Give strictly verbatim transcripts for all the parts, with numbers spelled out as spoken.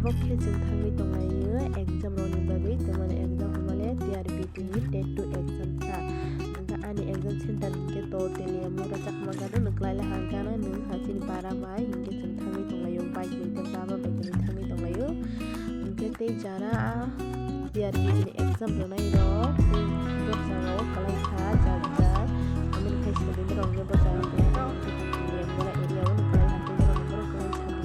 Bo khe chwng thangwi tonglaio exam rokni bagwi, tei mani exam hwnmale T R B T ni TET two exam kha. Hwnkhe ani exam center hwnkhe to Teliamura Chakma gana nwng kwlai le hangkha no nwng hachini bara bai hwnkhe chwng thangwi tonglaio, bike bai tei baba bai tongwi thangwi tonglaio. Hwnkhe tei jara T R B T ni exam rwnai rok tei bwskango kwlai kha jar jar. Amoni khai sadi rok bo jara kwlai kha, hwnkhe tei Teliamura area o kwlai kha, tei borok kwlai kha di.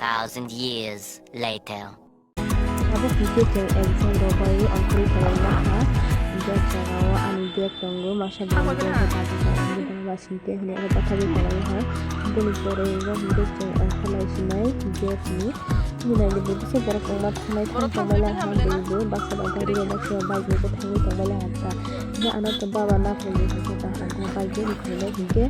Thousand years later. Abo hwnkhe chwng exam rwbai ongkhorwi tonglaina kha. Bag jagao ani bag tongo, masa bag tongo, bagi bag tongo, basi tei hwnwi oro bathagwi tonglaio ha. Boni pore oro hwnkhe chwng ongkhorlai sinai gate ni. Bini naidi bo kisa borok wngma thangnai thang tongmani ha, bini bo basa rok gari rok baksa bike rok thangwi tongmani ha ta. Hwnkhe ano to baba naphangwi hwnkhe ta hwnkhe bike rok khainai hwnkhe.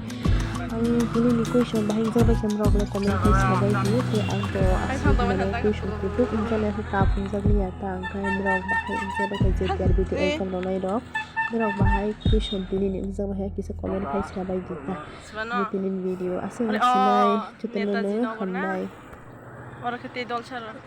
Ang tini ni question bahai wngjakbai khe norok le comment khai sabai di, tei ang to aswk mane question kutuk wngjaknai khe tough wngjakliya ta, hwnkhe norok bahai wngjakbai khe J T R B T exam rwnai rok, norok bahai question tini ni wngjakbai khe kisa comment khai sabai di ta. Bo tini ni video aswk wngsinai, jotono no hambai. Oro khe tei dolsa rok.